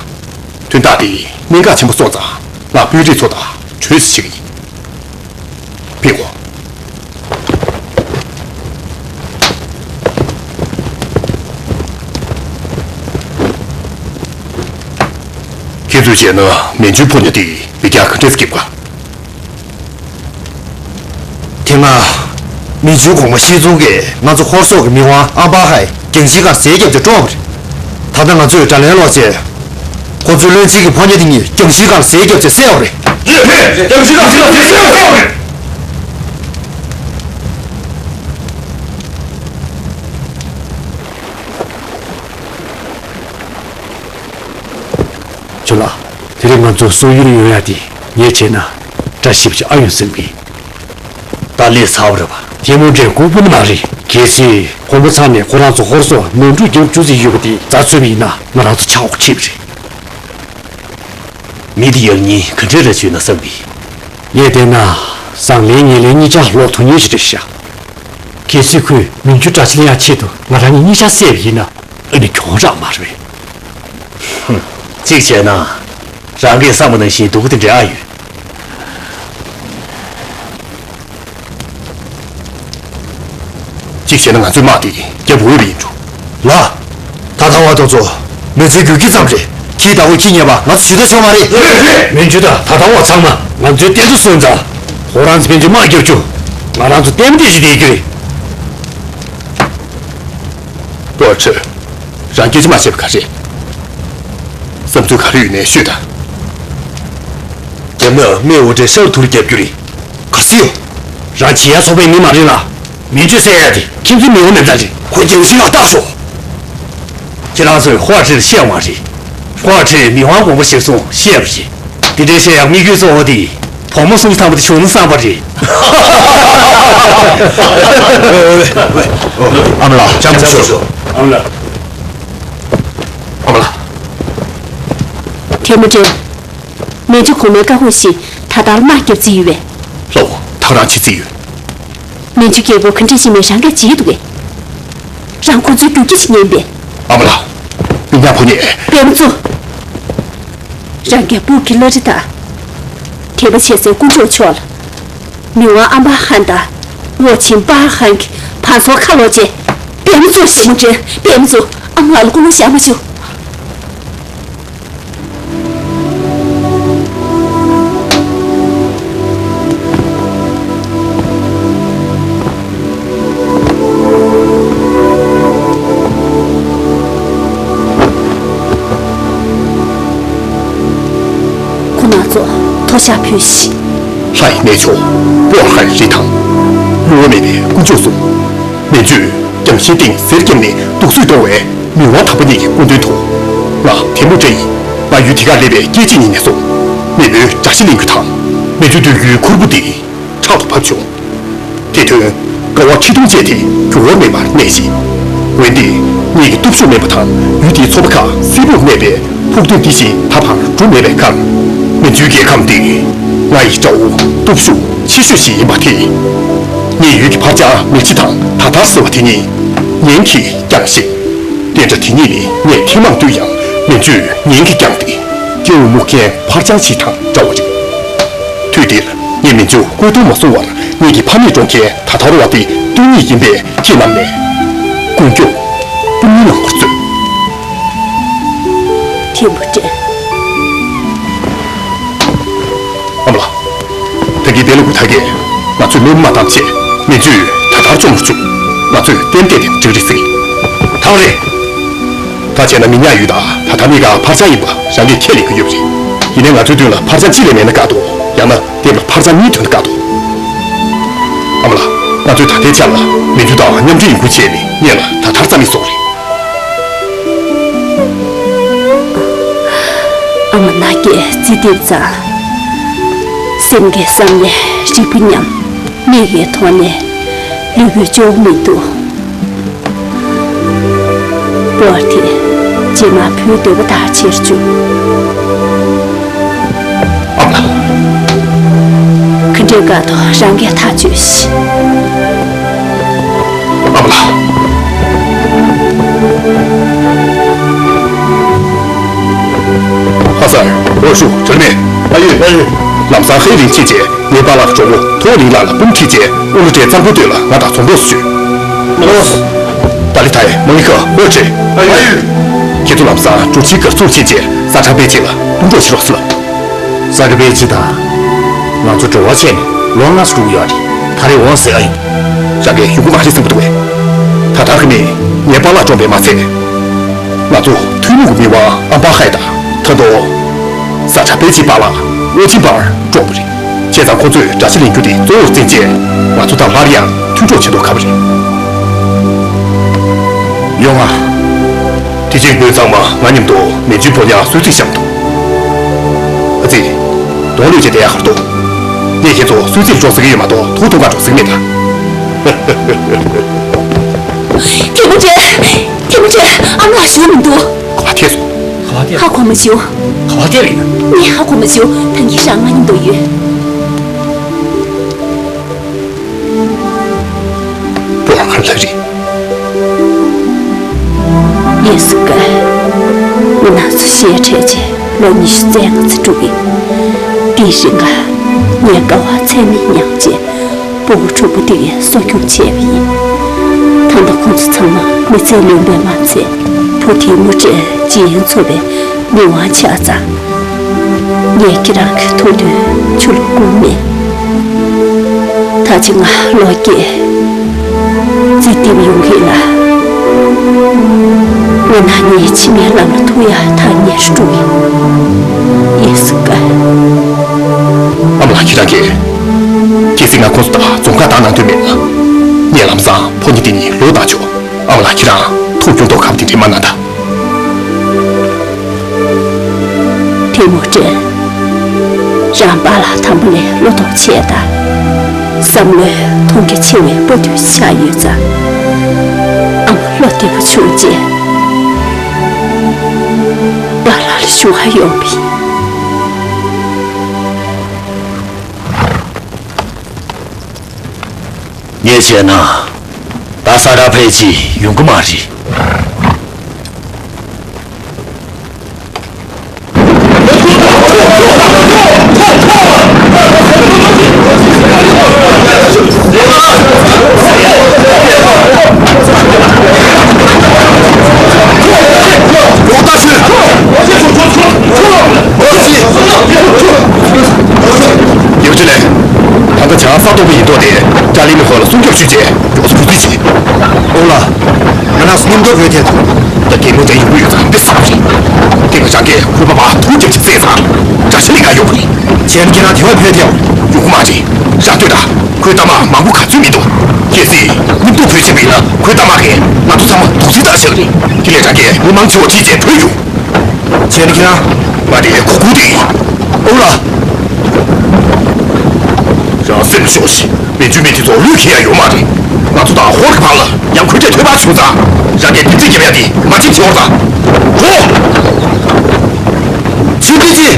དོན་དག་དེ་གནད་འགག་ཆེན་པོ་སོང་ཙང་ང་དཔོན་རིགས་ཚོ་དང་གྲོས་བྱེད་ཀྱི་ཡིན། ཕེབས་འོ། ཁྱེད་ཚོས་བྱས་ན་མན་ཇུའི་ཕོ་ཉ་དེ་མི་རྒྱག་ག་འདྲས་སྐྱིབས་ག་དེ་སྔ། མན་ཇུའི་གོང་མ་ཤི་ཙུང་གིས་ང་ཚོ་ཧོར་སོག་གི་མི་དབང་ཨམ་པ་ཧའི་རྒྱང་ཤིང་ཁར་ཟས་བརྒྱབ་བྱས་བཀྲོངས་པ་རེད། ད་ལྟ་ང་ཚོས་དགྲ་ལན་སློག་བྱས། ཁོ་ཚོའི་བློན་ཆེན་གྱི་ཕོ་ཉ་དེ་གཉིས་རྒྱང་ཤིང་ཁར་ཟས་བརྒྱབ་བྱས་བསད་པ་རེད། རྒྱང་ཤིང་ཁར་ཟས་བརྒྱབ་བྱས་བསད་པ་རེད། ཇོ་ལགས། དེ་རིང་ང་ཚོ་སོག་ཡུལ་ཡོང་ཡ་དེ་ངས་བྱས་ན་བཀྲ་ཤིས་པ་ཅིག་ཨ་ཡོང་བསམ་གི། ད་ལས་ཚར་བ་རེད་པ། དེ་མོ་འདྲའི་ལྐུགས་པ་ནི་མ་རེད། གལ་སྲིད་གོང་མ་ཚང་ནས་ཁོ་རང་ཚོ་ཧོར་སོག་ནོར་འཁྲུལ་རྒྱབ་བཅུག་རྩིས་ཡོད་པ་དེ་རྩ་ཚོད་པ་ཡིན་ན་ང་རང་ཚོ་ཆག་སྒོ་ཁྲིད་པ་རེད། མི་དེ་ཡར་ཉིན་ག་འདྲས་ར་བྱུང་ན་བསམ་གི། ངས་བལྟས་ན་བཟང་ལན་ངན་ལན་གཉིས་ཆ་ལོག་ཐུབ་ཉེན་ཞིག་རེད་ཤག་གལ་སྲིད་ཁོས་མུན་ཆུ་དགྲ་ཆ་ལེན་ཡ་ཆེད་དུ་ང་རང་གཉིས་གཉིས་ཆ་བསད་པ་ཡིན་ན་ཨ་ནི་གྱོང་རག་མ་རེད་པས། ཧུམ། གཅིག་བྱས་ན། རང་གིས་བསམ་པ་ནང་བཞིན་སྡུག་པོ་དེ་འདྲ་ཨ་ཡོད། གཅིག་བྱས་ན་ང་ཚོའི་དམག་དེ་རྒྱབ་འོས་པ་ཡིན་འགྲོ། ལགས། ད་ལྟ་བར་དུ་ཚོ་མི་ཚེ་རྒྱུག་ཁྱི་ཙམ་རེད། ཁྱིའི་བདག་པོ་ཁྱི་ཉེས་པ་ང་ཚོ་ཞུ་ད་ཆོག་མ་རེད། རེད་རེད། མན་ཇུ་དང་ད་ལྟ་བར་ཚང་མ་ང་ཚོའི་གཏན་དུ་སོན་ཙང་། ཁོ་རང་ཚོ་ཕན་ཚུན་དམག་རྒྱབ་རྒྱུ། ང་རང་ཚོ་གཏན་མ་བདེ་ཞིག་བསྡད་རྒྱུ་རེད། ཏོ་ཁྲི། རང་སྐད་ཆ་མ་བཤད་པ་ག་རེད། བསམ་ཚུལ་ག་རེ་ཡོད་ནའི་ཤོད་དང་། རྒྱབ་ན་རྨེའུ་ཏྲེ་ཤར་ཐུར་རྒྱབ་རྒྱུ་རེད། ག་སྲིད་ཡོད། རང་བྱེད་ཡ་ཚོགས་པའི་མི་མ་རེད་ལ། མན་ཇུས་བསད་ཡ་དེ་ཁྱིམ་མཚེས་མི་འོ་མེད་ཙང་རེད། ཁོ་རྒྱང་ཤིང་ལ་བཏགས་ཤོག་ཁྱེད་རང་ཚོས་ཧོ་ཨ་ཁྲིར་བཤད་མ་རེད། ཧོ་ཨ་ཁྲིར་མི་དབང་དགོངས་པ་བཞེས་སོང་བཤད་པ་རེད། དེ་འདྲའི་བཤད་ཡག་དམིགས་ཡུལ་གཙོ་བོ་དེ། བུ་མོ་སུམ་ཅུ་ཐམ་པ་དེ་བྱུང་ན་བསམ་པ་རེད། ཨ་མ་ལགས། ལྕམ་ཆུང་། ཨ་མ་ལགས། ཨ་མ་ལགས། ཐལ་མོ་སྒྲོན། མན་ཇུ་གོང་མའི་བཀའ་དགོངས་བཞིན་ད་ལྟར་དམག་རྒྱབ་རྩིས་ཡོད་པས། ལགས་འོ། ད་ག་རང་བྱེད་རྩིས་ཡོད། མན་ཇུ་རྒྱལ་པོ་ག་འདྲ་ཞིག་མེད་རང་གིས་བརྗེད་འདུག་གས། རང་ཁོ་ཚོའི་རྒྱུག་ཁྱི་ཞིག་ཉན་པས། ཨ་མ་ལགས། མི་ཉག་ཕོ་ཉས། པད་མ་མཚོ། རང་གི་སྤུ་གི་བླ་རི་དང་། དད་པ་བྱེད་སའི་དཀོན་མཆོག་མཆོག་ལ། མི་དབང་ཨམ་བྷ་ཧན་དང་། ཨོ་ཆིན་པཱ་ཧན་གྱི་བང་མཛོད་ཁ་ལོག་བྱས། པད་མ་མཚོ། ཞི་མོ་དྲན། པད་མ་མཚོ། ཨ་མ་ལགས་ལ་སྐུ་ངོ་བཞག་མ་བཅུག། ཁོ་ན་ཚོ་ཐོ་ཤ་ཕུལ་ཤིག། ལྷ་ཡི་གནས་མཆོག་པོ་ཧ་རི་དང་། བསླུ་བ་མེད་པའི་དཀོན་མཆོག་གསུམ། མན་ཇུས་རྒྱང་ཤིང་སྟེང་གསེར་བརྒྱབ་ནས་གདུག་རྩུབ་གཏོང་བའི་མི་དབང་དམ་པ་ཉིད་ཀྱི་སྐུ་མདུན་དུ། ང་ཐལ་མོ་སྒྲོན་ཡིས་ང་ཡུལ་དེ་གར་སླེབས་པའི་སྐད་ཅིག་ཉིད་ནས་བཟུང་། མེས་པོའི་དགྲ་ཤ་ལེན་རྒྱུ་དང་། མན་ཇུ་འདུལ་རྒྱུའི་ཁུར་པོ་འདི་ཕྲག་ཏུ་བབས་བྱུང་། དེ་དོན་དགའ་བ་ཁྲི་སྟོང་བཅས་ཏེ་འགྱུར་བ་མེད་པར་གནས་ཤིང་། འོན་ཏེ་ངེད་ཀྱི་སྟོབས་ཤུགས་དམན་པ་དང་ཡུལ་དེའི་ཚོ་པ་ཁག་སིལ་བུར་གནས་པའི་ཕུགས་འདུན་འདི་བཞིན་ད་བར་འགྲུབ་མེད་པའི་ཁར། མན་ཇུའི་རྒྱལ་ཁམས་འདི་ང་ཡི་དགྲ་བོ་སྟོབས་ཤུགས་ཆེ་ཤོས་ཤིག་ཡིན་པ་དེས། ངེད་ཡུལ་གྱི་ཕར་བྱང་མེ་ཆི་དང་ད་ཐར་ཟེར་བ་དེ་གཉིས་ངན་གྱིས་བསྐྱངས་ཤིང་། བསྟན་དགྲ་དེ་གཉིས་ནི་ངས་ཐེངས་མང་བཏུལ་ཡང་མན་ཇུས་ངན་གྱིས་བསྐྱངས་ཏེ། སྐྱེ་བོ་རྨུགས་མཁན་ཕར་བྱང་ཞིག་དང་འདྲ་བ་རེད། དུས་འདིར་ངས་མན་ཇུ་བཀོད་གཏོང་མ་སོང་བར་ངེད་ཀྱི་ཕ་མེས་འགྲོ་མཁན་ད་ཐར་བ་དེ་སྟོན་ཉིད་ཡིན་པས་ཁྱེད་རྣམས་ནས་ཀུན་སྐྱོབ་སྤུན་ཉེ་གནང་བར་བརྩོན། ཐེ་མུ་ཅིན། ཨ་མ་ལགས། ད་གིན་བེ་ལ་ཀུ་ཐ་གས་ང་ཚོས་མེ་མ་བཏང་བྱས་མན་ཇུས་ད་ཐར་བཅོམ་མི་བཅུག། ང་ཚོས་ཏན་ཏན་དེ་འགྲིག་རེད་ཟེར། ཐང་རེད། ད་བྱས་ན་མི་ཉག་ཡུལ་དང་ད་ཐར་གཉིས་ཀ་ཕར་བྱང་ཡིན་པ་རང་གིས་ཁས་ལེན་གྱི་ཡོད་པ་རེད། ཡིན་ནའི་ང་ཚོའི་མདུན་ལ་ཕར་བྱང་གཅིག་ལས་མེད་ན་དཀའ་ཐུབ། ཡང་ན་སྡེབ་ལ་ཕར་བྱང་གཉིས་ཐོན་ན་དཀའ་ཐུབ། ཨ་མ་ལགས། ང་ཚོས་ད་ལྟའི་ཆར་ལ་མན་ཇུ་དང་མཉམ་འབྲེལ་ཡོང་ཁུལ་བྱས་ནས་སྔོན་ལ་ད་ཐར་རྩ་མེད་བཟོ་དགོས་རེད། ཨ་མ་ན་རྒས་རྩིས་རྡེབ་ཙང་། སེམས་ཀྱི་བསམ་ནས་རིག་པ་ཉམས། མིག་གི་མཐོང་ནས་ལུས་པོའི་ལྕོགས་མི་འདུག། པོར་དེ་རྗེས་མ་བུའི་འདོད་པ་ལྟར་བྱེད་བཅུག། ཨ་མ་ལགས། ག་འདྲའི་དཀའ་ཐུབ་རང་གིས་ཐག་གཅོད་ཤིག། ཨ་མ་ལགས། ཧ་སར། ཨོ་ཤུ། དྲི་མེད། ཨ་ཡོད། ཨ་ཡོད། ལམ་སང་ཧེ་རིང་ཕྱིན་རྗེས་ངའི་པཱ་ལགས་གྲོགས་པོ་ཐོ་ལིང་ལགས་ལ་འབུམ་ཁྲིད་རྗེས་ཨུ་ལུ་ཏྲའི་གཙང་པོའི་སྟོད་ལ་ང་དང་འཛོམས་རོགས་སུ་བྱོས། ད་ལི་ཐའི་མོ་ནི་ཁ་ཨོ་ཏྲེ། ཨ་ཡོད། ཁྱེད་ཚོ་ལམ་སང་གྲུ་ཆིའི་གར་སོང་ཕྱིན་རྗེས་ས་ཁྲ་པའི་ཆེད་ལ་བཏུང་གྲོགས་བྱེད་རོགས་ཟེར་ལབ། ས་ཁྲ་པའི་ཆེད་དང་། ང་ཚོ་འབྲེལ་བ་བྱས་ནས་ལོ་ལྔ་འགྲོ་གི་ཡོད་རེད། ད་རེས་འོང་ཟེར་ཨ་ཡིན། རང་གིས་ཡོང་གི་མ་རེད་བསམ་གྱི་འདུག་པས། ད་ལྟར་གྱི་མི་ངའི་པཱ་ལགས་བཀྲོངས་པས་མ་ཚད། ང་ཚོ་ཐུན་མོང་གི་མི་དབང་ཨམ་པ་ཧའེ་དང་ད་དུང་། ས་ཁྲ་པེ་ཅིའི་པཱ་ལགས་ཨོ་ཆིན་པར་བཀྲོངས་པ་རེད། བྱས་ཙང་ཁོ་ཚོས་དགྲ་ཤ་ལེན་རྒྱུ་དེ་གཙོ་བོར་བརྩིས་རྗེས་ང་ཚོ་དང་སླར་ཡང་མཐུན་གྲོགས་བྱེད་མདོག་ཁ་པོ་རེད། ཡོང་ང་། དེ་རྗེས་ཁོང་ཚང་མ་ང་མཉམ་དུ་མན་ཇུའི་ཕོ་ཉ་གསོད་རྩིས་བཞག་འདུག། ཨ་ཙི། གདོང་ལོག་བྱས་བསྡད་ཡག་ག་རེ་འདུག། ངས་ཁྱེད་ཚོ་གསོད་རྩིས་འགྲོ་ཟེར་གྱི་ཡོད་མ་གཏོགས་ཐུགས་ཐུགས་ཁ་འགྲོ་ཟེར་གྱི་མེད་ད། ཐེ་མུ་ཅན། ཐེ་མུ་ཅན། ཨ་མ་ལགས་བཞུགས་མི་འདུག། ག་པར་ཐལ་སོང་། ག་པར་ཐལ། ཧ་གོ་མ་བྱུང་། ག་པར་ཐལ་ཡིན་ན། ངས་ཧ་གོ་མ་བྱུང་། ད་གིན་རང་ང་མཉམ་དུ་ཡོད། པོ་ཧ་ལ་རི། ཡེ་སུ་ཀ། ང་ཚོ་ཞལ་འཕྲད་རྗེས་ལོ་ཉི་ཤུ་རྩ་ལྔ་ཙམ་འགྲོ་གི། དེའི་རིང་ང་ངའི་དགའ་བ་ཚད་མེད་མྱངས་རྗེས་སྤོ་བོ་ཕྲུག་པོ་དེ་གའི་གསོ་སྐྱོང་བྱས་པ་ཡིན། ད་ལྟ་ཁོང་ཚོ་ཚང་མ་མི་ཚེ་ལོན་པས་མ་ཚད། བུ་དེའི་མུ་སྤྲེལ་ཇི་ཡིན་འཚོ་བའི་མི་དབང་ཆགས་ཙང་། ངས་ཁྱེད་རང་གི་ཐུགས་འདུན་ཆུ་ལ་བསྐུར་མེད། ད་ཅི་ང་ལོ་བརྒྱད་རྩིས་རྡེབ་ཡོང་གི་ལ། ང་ན་ནིང་ཕྱི་མའི་ལམ་ལ་ཐུག་ཡ་ཐག་ཉེ་རུ་འགྲོ་གི། ཡེ་སུ་ཀ། ཨ་མ་ལགས། ཁྱེད་རང་གིས། གལ་སྲིད་ང་ཁོང་ཚོ་དང་རྫོང་ཁ་བདག་གནང་འདོད་མེད་ན། ངས་ལམ་སང་ཕོ་ཉ་དེ་གཉིས་ལོག་བཏང་ཆོག། ཨ་མ་ལགས། ཁྱེད་རང་ཐུགས་སྐྱོ་མདོག་ཁ་པོ་དེ་འདྲ་མ་གནང་ད། ཐེ་མུ་ཅན། རང་པཱ་ལགས་དམ་པ་ལས་བློ་སྟོབས་ཆེ་དང་། བསམ་བློའི་མཐོང་རྒྱ་ཆེ་བའི་དཔའ་རྟུལ་ཆགས་ཡོད་ཙང་། བློ་བདེ་པོ་བྱུང་རྗེས། པཱ་ལགས་ལ་ཞུ་ཧ་ཡོང་བས། ངས་བྱས་ན། ད་ས་ར་ཕལ་ཆེར་ཡོང་གི་མ་རེད། ཡོང་ཆེ་ལེ། ད་ལྟ་བྱ་ས་ཐོག་པ་ཡིན་མདོག་དེ་ཅཱ་ལི་མི་ཧོ་ལ་སྲུང་སྐྱོབ་ཞུས་རྗེས་མགྱོགས་སུ་འགྲོ་རྩིས་བྱེད། ཨོ་ལ། ང་རང་སྙིང་སྟོབས་ཡོད་དེ། ད་གད་མོ་དེ་ཡོང་གི་ཡོད་ཙང་འདི་བསམ་རེད། དེ་ང་རང་གིས་ཁོའི་པ་ཕར་དུག་རྒྱབ་ཅིག་བསད་ཙང་བཀྲ་ཤིས་ལེགས་ཀ་ཡོང་གི་རེད། བྱས་ན་ཁྱེད་རང་དེ་བར་ཕེབས་ཐལ། ཡོང་གི་མ་རེད། ར་ལྟོས་དང་ཁོའི་གཏའ་མ་མང་པོ་ག་ཚོད་མི་འདུག་གལ་སྲིད་སྙིང་སྟོབས་བོད་ཆེན་པོ་ཡིན་ན་ཁོའི་གཏའ་མ་གིས་ང་ཚོ་ཚང་མ་དུག་རྫིས་བཏང་བཞག་གི་རེད། དེ་ལས་རང་གིས་མི་མང་ཆེ་བ་ཁྲིད་བྱས་བྲོས་ཡོང་། བྱས་ན་ཁྱེད་རང་། ང་དེ་གོ་ཁུག་དེ་ཡིན། ཨོ་ལ། རང་སེམས་ལ་ཤོག་ཤིག་མན་ཇུ་མི་དེ་ཚོ་ལུས་ཁེལ་ཡ་ཡོད་མ་རེད། ང་ཚོ་དང་ཧོར་གྱི་བར་ལ་ཡང་ཁོས་འདྲ་ཐོས་པ་བྱུང་ཙང་། རང་གིས་དེ་རྩིས་རྒྱབ་ཡ་དེ་མ་བྱེད་ཆེ་བར་ཙང་། འགྲོ། ཆུ་ཏི་ཅི།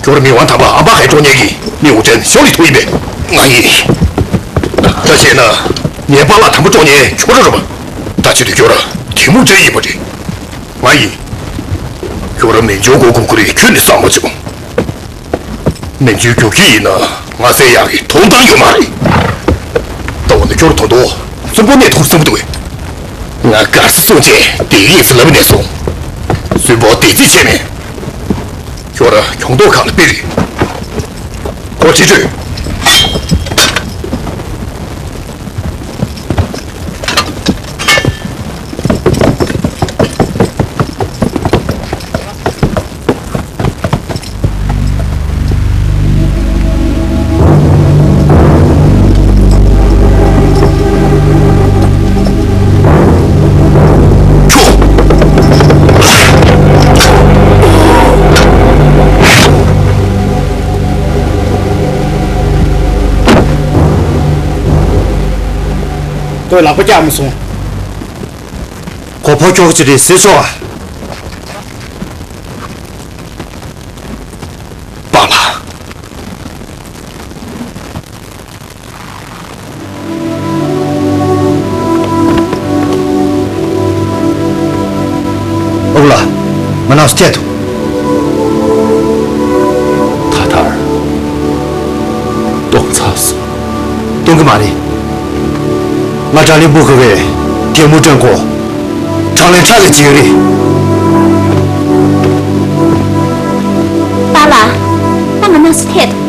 ཁྱོད་རང་མི་དབང་དམ་པ་ཨམ་བྷ་ཧའི་དཀྲོག་མཁན་གྱི་མི་འུ་ཅན་ཞའོ་ལི་ཐུའུ་ཡིན་པས། ང་ཡིན། ད་བྱས་ན་ངའི་པཱ་ལགས་དམ་པ་དཀྲོག་མཁན་ཁྱོད་རང་རེད་པ། ད་བྱེད་དུས་ཁྱོད་རང་ཐེ་མུ་ཅིན་ཡིན་པ་རེད། ང་ཡིན། ཁྱོད་རང་མན་ཇུ་མགོ་སྒུར་གྱི་རེད། ཁྱོད་ནི་བསམ་བློ་བྱེད། མན་ཇུ་རྒྱུག་གི་ཡིན་ན་ང་བསད་ཡག་གི་དོན་དག་ཡོད་མ་རེད། ད་འོ་ན་ཁྱོད་རང་ད་དུང་གསོན་པོ་གནས་ཐུབ་བསམ་གྱི་འདུག་གས། ང་གར་སོང་རྗེས་བདེ་སྐྱིད་ཟེར་ལབ་ནས་སོང་། གསོན་པོ་བདེ་སྐྱིད་བྱས་མེད། ཁྱོད་རང་གྱོང་ཐོག་ཁག་ལ་དཔེ་རེད། ཁོ་ཁྲིད་ཆོད། ཁོས་ལག་པ་བཀྱག་མ་སོང་། གོ་ཕོ་ཁྱོག་ཅིག་རེད་ཟེར་ཆོག་ཨ། པཱ་ལགས། ཨོ་ལ། ང་ནང་སུ་ཐད་དོ། ཐ་ཐར། གཏོང་ཚར་སོང་། གཏོང་གི་མ་རེད། ང་དགྲ་ལན་འབུལ་དགོས་པས་རྒན་མོ་སྤྲང་པོ། དྲག་ལན་ཁྲག་གིས་འཇིག་རེད། པཱ་ལགས། ད་ང་ནང་སུ་ཐད་དོ།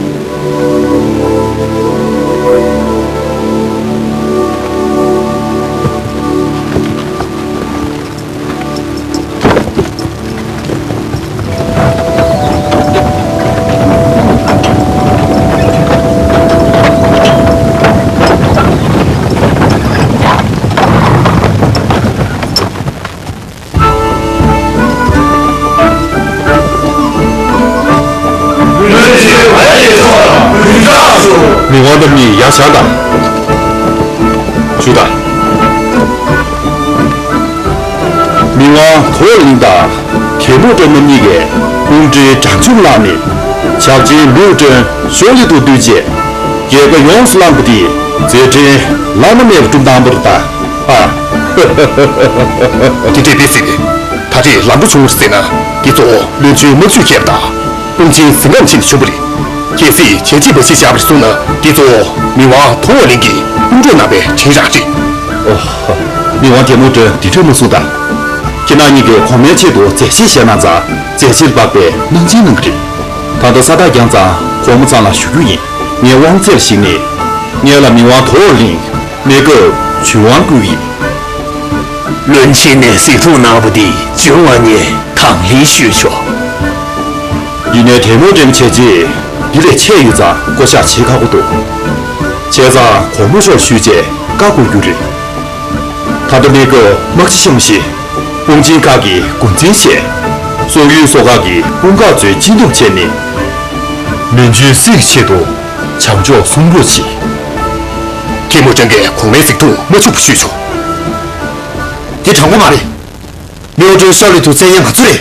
མི་དབང་རྣམ་གཉིས་ཡར་བཞེངས་དང་། བཞུགས་དང་། མི་དབང་ཐོ་ལིང་དང་རྒན་མོ་སྤྲང་པོ་རྣམ་གཉིས་ཀྱིས་དཔུང་སྒྲིག་དྲང་ཆུང་གནང་ནས་ཞབས་ཆེན་ལུའུ་ཀྲོན་ཤོག་ལེ་དང་བསྟུན་བྱས་རྒྱལ་ཁ་ཡོངས་སུ་བླངས་པ་དེ་མཛད་འཕྲིན་བླ་ན་མེད་པ་བསྐྲུན་བཏང་བ་རེད་ད། ཨ། དེ་འདྲས་བྱས་ནས་ད་རེས་ལམ་འགྲོ་བྱུང་བ་རེད་ཟེར་ན་འདི་གཙོ་བོ་བློན་ཆེན་དམག་ཇུས་མཁས་པ་དང་དཔུང་ཆེན་ཟིང་སྒམ་ཆེན་ནས་བྱུང་བ་རེད། གལ་སྲིད་བྱས་རྗེས་འབའ་ཞིག་བཞག་པ་རེད་གསུངས་ན་འདི་གཙོ་བོ་མི་དབང་ཐོ་ལིང་གིས་དཔུང་གྲོགས་གནང་བའི་འཕྲིན་རང་རེད། ཨོ། མི་དབང་རྒྱལ་མོ་སྒྲོན་འདི་འདྲས་མ་གསུངས་དང་། ཁྱེད་རང་གཉིས་ཀྱིས་གོང་མའི་ཆེད་དུ་མཛད་རྗེས་བཞེས་གནང་ཙང་མཛད་རྗེས་ལ་དཔག་པའི་གནང་སྦྱིན་གནང་གི་རེད། ད་ལྟ་ས་རྟགས་བརྒྱངས་ཙང་གོང་མ་ཚང་ལ་ཞུ་རྒྱུ་ཡིན། ངས་དབང་ཚད་ལ་གཞིགས་ནས། ངེད་ལ་མི་དབང་ཐོ་ལིང་གནས་སྐབས་ཇུས་དབང་བསྐུར་ཡིན། བློན་ཆེན་ནས་གཟིགས་མཐོང་གནང་བ་འདི་ཇུས་དབང་ངས་དང་ལེན་ཞུས་ཆོག་ཡིན་ནའི་དེ་མོ་འདྲེན་བྱས་རྗེས་འདི་ལས་ཆད་ཡོད་ཙང་བསྐོ་བཞག་བྱེད་ཁག་པོ་འདུག་བྱས་ཙང་གོང་མ་མཆོག་ཞུས་བྱས་བཀའ་བསྐུར་རྒྱུ་རེད། ད་ལྟ་གནས་སྐབས་དམག་སྤྱི་ཆེན་མོ་ཞིག་དཔུང་ཆེན་ཁག་གི་འགོ་འཛིན་བྱས། སོག་ཡུལ་སོག་ཁག་གི་དཔུང་ཁག་ཚོའི་སྤྱི་འདོམས་བྱས་ནས། མན་ཇུའི་སྲིད་ཀྱི་ཆེད་དུ་བྱང་ཕྱོགས་སྲུང་རོགས་གྱིས། ཐེ་མུ་ཅང་གིས་གོང་མའི་གཟིགས་མཐོང་མ་འཕྱུགས་པ་ཞུས་ཆོག་དེ་དྲང་པོ་མ་རེད། མིའུ་ཀྲུའུ་ཤར་ལུས་དུ་བཙན་ཡང་ང་ཚོ་རེད།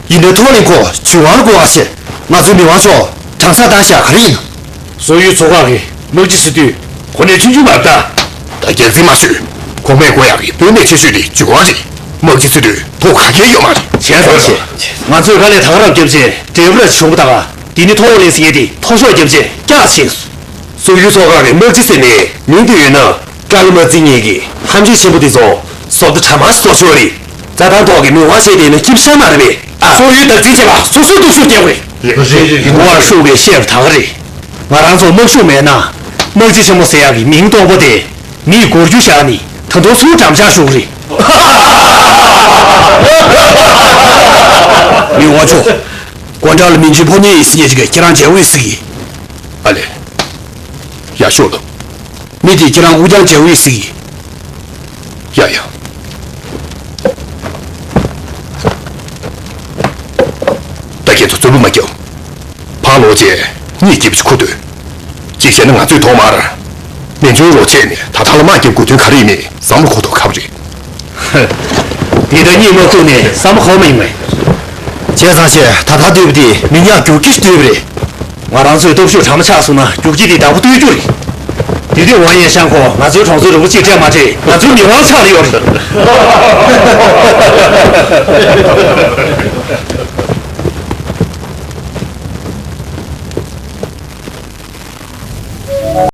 ཡིན་ནའི་ཐོག་ལེན་ཁོ་ཇུས་དབང་ལ་བསྐོ་བ་བྱས། ང་ཚོའི་མི་དབང་མཆོག་དྲང་ས་བཏང་བཞག་ག་རེ་ཡིན། སོག་ཡུལ་ཚོ་ཁག་གི་དམག་སྤྱི་ཟེར་དུས་གོ་གནས་ཆུང་ཆུང་མ་རེད་ད། ད་རྒྱལ་མཚན་མ་ཞུས། གོང་མས་བསྐོ་ཡག་གི་དཔོན་གནས་ཆེ་ཤོས་དེ་ཇུས་དབང་རེད། དམག་སྤྱི་ཟེར་དུས་ཐོག་ག་གེ་ཡོད་མ་རེད། བྱས་ཙང་བྱས། ང་ཚོས་དཀའ་ལས་ད་ག་རང་བརྒྱབ་བྱས་འབྲས་བུ་ར་ཅིག་བྱུང་བ་ད་ག་དེ་ནི་ཐོག་ལེན་ཟེར་མཁན་དེ་མཐོ་ཤོས་བརྒྱབ་བྱས་སྐྱག་ཕྱིན་སོང་། སོག་ཡུལ་ཚོ་ཁག་གི་དམག་སྤྱི་ཟེར་ནས་མིང་དེ་ཡོད་ན། ཀྲང་མ་རྩིས་ངེས་ཀྱི་ཧམ་ཆེན་ཆེན་པོ་དེ་ཚོ་བཟོ་ལྟ་གྲ་མ་སོ་ཆོག་རེད། རྩྭ་ཐང་ཐོག་གི་མི་དབང་ཞེས་དེ་ནི་སྐྱིབ་ཤ་མ་རེད་པས། ཨ། སོག་ཡུལ་དང་འཛིང་བྱེད་པ་སོ་སོའི་སྡུག་ཤུགས་རྒྱག་དགོས། ཝང་ཧྲུའུ་གིས་བཤད་པ་ད་ག་རེད། ང་རང་ཚོ་དམག་ཤུགས་མེད་ན་དམག་སྤྱི་ཆེན་མོ་ཟེར་ཡག་གི་མིང་སྟོང་པོ་དེ་མིས་མགོ་རྒྱུག་བཞག་ནས་ད་དུང་ཚུར་འགྲམ་ལྕག་གཞུ་གི་རེད། མི་དབང་མཆོག་གོ་འདྲ་ལ་མིན་ཅི་ཕོ་ཉའི་ཡིད་སྲིད་ཉེ་ཅིག་གིས་ཁྱེད་རང་མཇལ་འོས་ཟིག་གི། ཨ་ལས། ཡག་ཤོས་ལ། མི་དེས་ཁྱེད་རང་དབུགས་རྒྱང་རྒྱག་འོས་ཟིག་ཡ་ཡ། ད་ཁྱེད་ཚོ་རྩོད་པོ་མ་རྒྱབ། ཕར་ལོག་རྗེས་གཉིད་སྐྱིད་པོ་ཞིག་ཁུག་སྡོད། གཅིག་བྱས་ན་ང་ཚོས་ཐོག་མར་མན་ཇུའི་རོགས་བྱས་ནས་ད་ཐག་ལ་དམག་རྒྱབ་དགོས་དོན་ག་རེ་ཡིན་མིན་བསམ་བློ་འཁོར་ཐུབ་ག་བ་རེད། འདི་ལྟར་གཉིད་མ་ཁུག་ནས་བསམ་བློ་འཁོར་མ་ཡིན་མོད། བྱས་ཙང་བྱས་ད་ཐག་བསྡུས་པ་དེ་མི་ཉག་རྒྱུག་ཁྱི་ཞིག་བསྡུས་པ་རེད། ང་རང་ཚོས་སྟོབས་ཤུགས་གྲངས་མ་ཆག་སོང་ན་རྒྱུག་ཁྱི་དེ་བདག་པོ་གཏོད་རྒྱུ་རེད། དེ་དུས་ཝང་ཡན་ཤང་ཁོ་ང་ཚོའི་གྲོང་ཚོའི་རུ་པ་གཅིག་སྤྲད་མ་སྤྲད་ང་ཚོའི་མི་དབང་ཆགས་ལ་ཡོད་རེད།